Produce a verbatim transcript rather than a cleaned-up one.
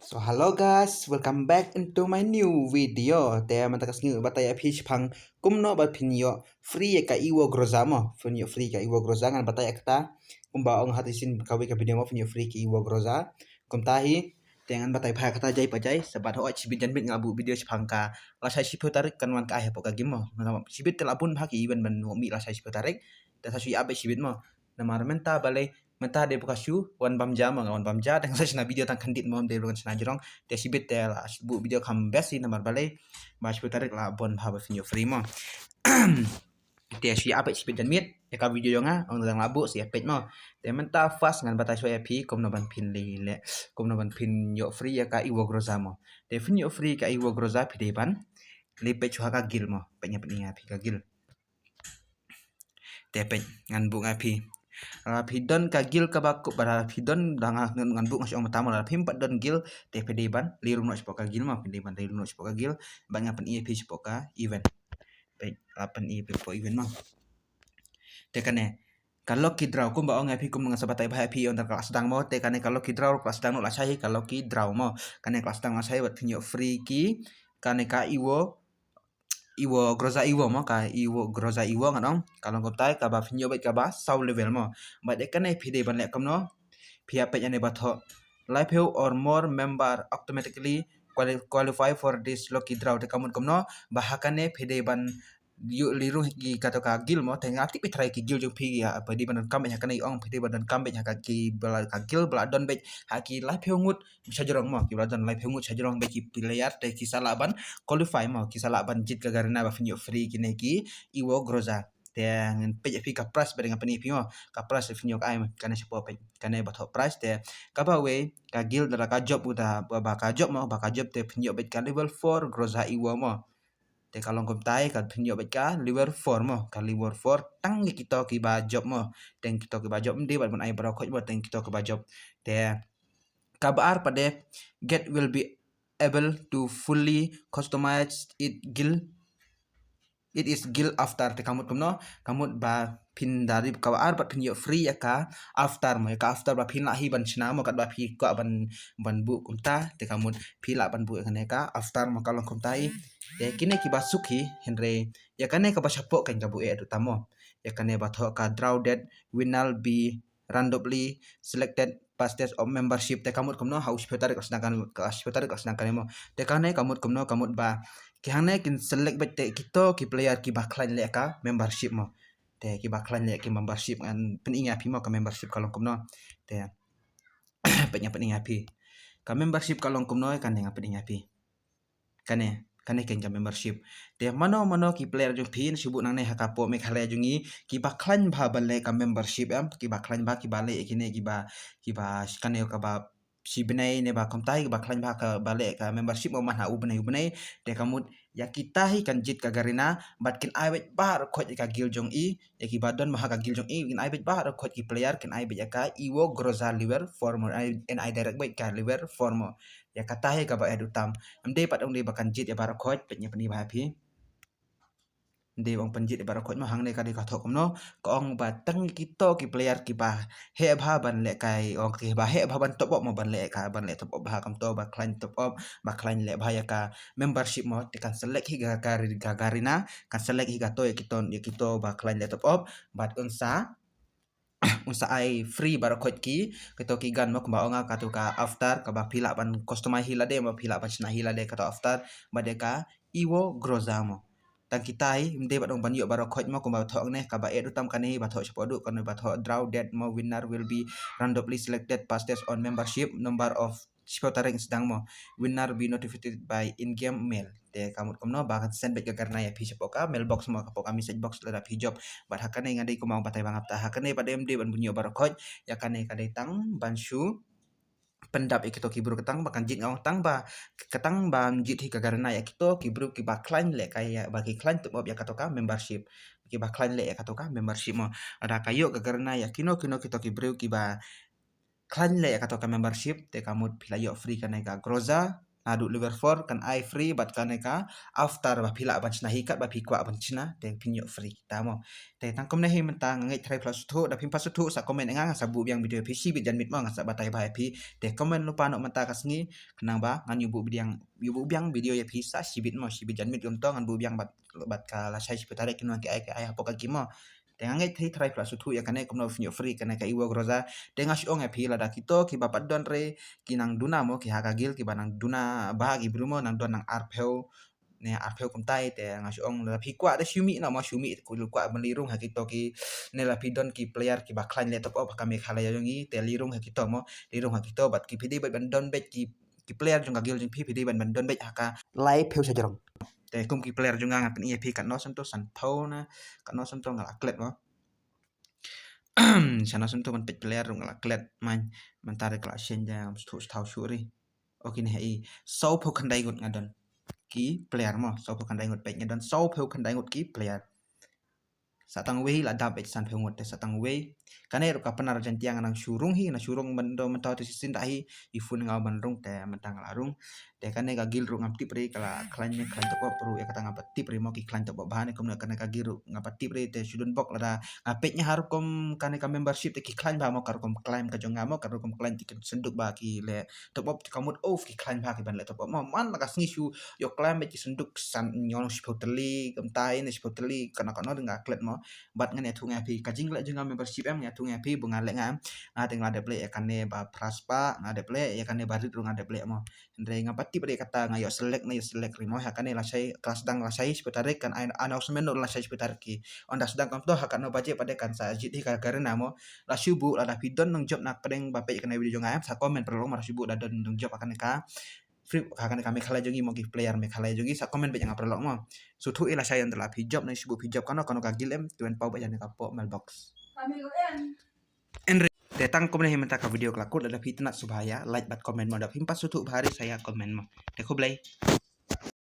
So hello guys, welcome back into my new video. Te mynta ka sngi batai ïa phi shaphang kumno ba phin ïoh free ïa ka Evo Groza mo. Phin ïoh free ka Evo Groza, ngan batai ïa kata. Kumba ong ha te shisien kawei ka video mo, phin ïoh free ka Evo Groza. Kumta hi te ngan batai bha kata jai pa jai. Sa bad hooid shibit janmiet nga buh video shaphang ka lashai shiphew tarik kan wan ka ai hapoh ka game mo. Shibit te la bun bha ki event ban wan mih lashai shiphew tarik. Te sa shu ïa beit shibit mo. Namar mynta balei, mynta dei ba ka shu wan bam ja mo, nga wan bam ja, te nga sa shna video tang khyndiat mo, dei ba ngan shna jrong. Te shibit te la buh video kham best hi namar balei, ba shiphew tarik la bun bha ba phin ïoh free mo. Te shu ïa peit shibit janmiet ïa ka video jong nga, ong dang la buh shu ïa peit mo. Te mynta first ngan batai shuwa ïa phi kumno ban phin leh, kumno ban phin ïoh free ïa ka Evo Groza mo. Te phin ïoh free ka Evo Groza phi dei ban leit peit shuwa ha ka guild mo. Peit, ngan pyni ïa phi ka guild. Te peit, ngan buh nga ïa phi. Lada phi don ka guild kaba kut, lada phi don, da nga ngan buh, nga shu ong mynta mo, lada phim pat don guild te phi dei ban leit rung noh shapoh ka guild mo, phi dei ban leit rung noh shapoh ka guild. Bad ngan pyni ïa phi shapoh ka event. Peit, la pyni ïa phi shapoh event mo. Te kane ka lucky draw, kumba ong ïa phi, kumba nga sa batai bha ïa phi ynda ka la sdang mo. Te kane ka lucky draw ka la sdang noh lashai hi, ka lucky draw mo. Kane ka la sdang lashai bad phin ïoh free ki, kane ka Evo, Evo Groza Evo mo, ka Evo Groza Evo ngan ong. Ka long kumta, kaba phin ïoh beit kaba saw level mo. Bad ïa kane phi dei ban leh kumno? Phi ïa peit ïa kane ba thoh, laiphew or more member automatically quali-, qualify for this lucky draw. Te ka mut kumno? Ba ha kane phi dei ban ïoh leit rung hi kato ka guild mo, te nga tip ïa trai ki guild jong phi ïa, phi dei ban donkam beit ha kane, ong phi dei ban donkam beit ha ka ki ba la, ka guild ba la don beit ha ki laiphew ngut shajrong mo, ki ba la don laiphew ngut shajrong beit ki player, te ki sa lah ban qualify mo, ki sa lah ban jied ka garena ba phin ïoh free kine ki Evo Groza. Te ngan peit ïa phi ka prize ba dang ngan pyni ïa phi mo, ka prize phin ïoh ai mo, kane shapoh peit, kane ba thoh prize. Te kaba wei ka guild lada ka jop uta, ba, ba ka jop mo, ba ka jop te phin ïoh beit ka level four Groza Evo mo. Te ka long kumta, ka phin ïoh beit ka level four mo, ka level four tang ïa kito kiba jop mo. Tang kito kiba jop, ym dei ban ai baroh khoit mo, tang kito kiba jop. Te kaba ar pat de, guild will be able to fully customize it guild, it is guild after. Te ka mut kumno? Ka mut ba phin da ri kaba ar bad phin ïoh free ïa ka avatar mo, ïa ka avatar ba phin lah hi ban shna mo, katba phi kwah ban, ban buh kumta, te ka mut phi lah ban buh ïa kane ka avatar mo, ka long kumta hi. Te kine kiba suk hi, hynrei ïa kane kaba shapoh kan ka buh eh dut tam mo. Ïa kane ba thoh ka draw date, winner be randomly selected basis of membership. Te ka mut kumno? Ha u shiphew tarik ka sdang kan, ka shiphew tarik ka sdang kane mo. Te kane ka mut kumno? Ka mut ba ki hangne kin select beit te kito ki player kiba khlaiñ leh ka membership mo. Te kiba khlaiñ leh ki membership, ngan pyni ïa phi mo ka membership ka long kumno. Te peit, ngan pyni ïa phi. Ka membership ka long kumno, kane ngan pyni ïa phi. Kane, kane keiñ ka membership. Te mano mano ki player jong phi, shu buh nangne ha ka poh Meghalaya jong ngi, kiba khlaiñ bha ban leh ka membership em, kiba khlaiñ bha, kiba leh kine, kiba, kiba kane kaba shi bnai ne ba kumta hi, kiba khlaiñ bha ka ba leh ka membership mo, man ha u bnai u bnai. Te ka mut ïa kita hi kan jied ka garena, bad kin ai beit baroh khoit ïa ka guild jong i, ïa kiba don mo ha ka guild jong i, kin ai beit baroh khoit ki player, kin ai beit ïa ka Evo Groza level four mo, ai, kin ai direct beit ka level four mo. Ïa kata hi kaba eh dut tam. Ym dei pat ong dei ba kan jied ïa baroh khoit, peit, ngan pyni bha ïa phi. Ym dei ba ong pynjied ïa baroh khoit mo, hangne ka dei ka thoh kumno, ka ong ba tang kito ki player kiba heh bha ban leh kai, ong kiba heh bha ban top up mo, ban leh ka, ban leh top up bha, kumto ba khlaiñ top up, ba khlaiñ leh bha ïa ka membership mo, te kan select hi ka, ka, ka garena, kan select hi kato ïa kito, ïa kito ba khlaiñ leh top up, bad un sa un sa ai free baroh khoit ki, kito ki gun mo, kumba ong nga, kato ka avatar kaba phi lah ban customize hi lade mo, phi lah ban shna hi lade kato avatar, bad ïa ka Evo Groza mo. Tang kita hi, ym dei bad ong ban ïoh baroh khoit mo, kumba thoh hangne, kaba eh dut tam kane, ba thoh shapoh duk, kane ba thoh draw date mo, winner will be randomly selected based on membership, number of shiphew tarik sdang mo. Winner be notified by in-game mail. Te ka mut kumno, ba kan send beit ka garena ïa phi shapoh ka mailbox mo, hapoh ka message box lada phi jop. Bad ha kane nga dei kumba ong batai ba nga btah, ha kane pat de ym dei ban bun ïoh baroh khoit, ïa kane ka dei tang ban shu pyndap ïa kito ki briew, ka tang ba kan jied, nga ong tang ba, ka tang ban jied hi ka garena ïa kito ki briew kiba khlaiñ leh ka ïa, ba ki khlaiñ top up ïa kato ka membership. Kiba khlaiñ leh ïa kato ka membership mo. Lada ka ïoh ka garena ïa kino kino kito ki briew kiba khlaiñ leh ïa kato ka membership, te ka mut phi la ïoh free kane ka Groza, naduh level four kan ai free, bad kane ka after ba phi lah ban shna hi kat ba phi kwah ban shna te phin ïoh free ta mo. Te tang kumne hi mynta, nga ngeit tharai phi la sngewthuh, da phim pat sngewthuh sa comment ïa nga, nga sa buh biang video ïa phi shibit janmiet mo, nga sa batai bha ïa phi. Te comment lypa noh mynta ka sngi, khnang ba ngan ïoh buh biang, ïoh buh biang video ïa phi sa shibit mo, shibit janmiet kumto ngan buh biang bad, bad ka lashai shiphew tarik kino ki ai ki ai hapoh ka game mo. Te nga ngeit tharai phi la sngewthuh ïa kane kumno phin ïoh free kane ka Evo Groza. Te nga shu ong ïa phi lada kito kiba pat don re ki nang duna mo, ki ha ka guild kiba nang duna bha ki briew mo, nang don nang arphew ne arphew kumtai, te nga shu ong lada phi kwah da shu mih na mo, shu mih, kwah ban leit rung ha kito ki, ne lada phi don ki player kiba khlaiñ leh top up ha ka Meghalaya jong ngi, te leit rung ha kito mo, leit rung ha kito, bad ki phi dei bad ban don beit ki, ki player jong ka guild jong phi, phi dei ban ban don beit ha ka laiphew shajrong. Te kum ki player jong nga, nga pyni ïa phi, katno shen to, sanphew na katno shen to nga la klet mo. Shano shen to ban peit player ruh nga la klet, man, mynta re ka la shen ja, sngewthuh sngewthuh shuh ri. Okay, ne hi, sawphew khyndai ngut nga don ki player mo, sawphew khyndai ngut, peit, nga don sawphew khyndai ngut ki player. Sa tang wei la dap beit sanphew ngut, te sa tang wei. Kane ruh ka Pnar Jaiñtia, nga nang shu rung hi, nang shu rung mynta, mynta te shisien da hi, i phone nga ban rung, te mynta nga la rung. Te kane ka guild ruh ngam tip re ka la khlaiñ ne khlaiñ top up ruh, ïa kata ngam pat tip re mo ki khlaiñ top up bha ne kumno, kane ka guild ruh ngam pat tip re. Te shu don bok lada nga peit nga ha rukom kane ka membership te ki khlaiñ bha mo, ka rukom khlaiñ ka jong nga mo, ka rukom khlaiñ te ki synduk ba ki leh top up, te ka mut of ki khlaiñ bha ki ban leh top up mo. Man la ka sngi shu ïoh khlaiñ beit ki synduk san, hynñiew, shiphew tylli, kumtai ne shiphew tylli, kano kano nga klet mo. Bad ngan ïathuh ïa phi ka jingleh jong nga membership em, ngan ïathuh ïa phi, ba nga leh nga em, nga te nga la dep leh ïa kane ba phra spah, nga dep leh ïa kane ba rit ruh nga dep leh mo. Hynrei ngam pat tip re kata, nga ïoh select ne ïoh select re mo, ha kane lashai, ka la sdang lashai shiphew tarik kan ai announcement noh lashai shiphew tarik ki. Ynda sdang kumto ha katno baje pat de kan sa jied hi ka Garena mo. La shu buh, lada phi don nongjop na pdeng ba peit kane video jong nga em, sa comment paralok mo, la shu buh da don nongjop ha kane ka free, ha kane ka Meghalaya jong ngi mo, ki player Meghalaya jong ngi, sa comment beit ïa nga paralok mo. Sngewthuh ïa lashai, ynda la phi jop ne shu buh phi jop kano kano ka guild em, to wan paw beit ïa kane ka poh mailbox. Hynrei te tang kumne hi mynta ka video ka la kut, lada phi itynnad sngewbha ïa like bad comment mo, da phim pat sngewthuh bha re sa ïa comment mo. Te khublei.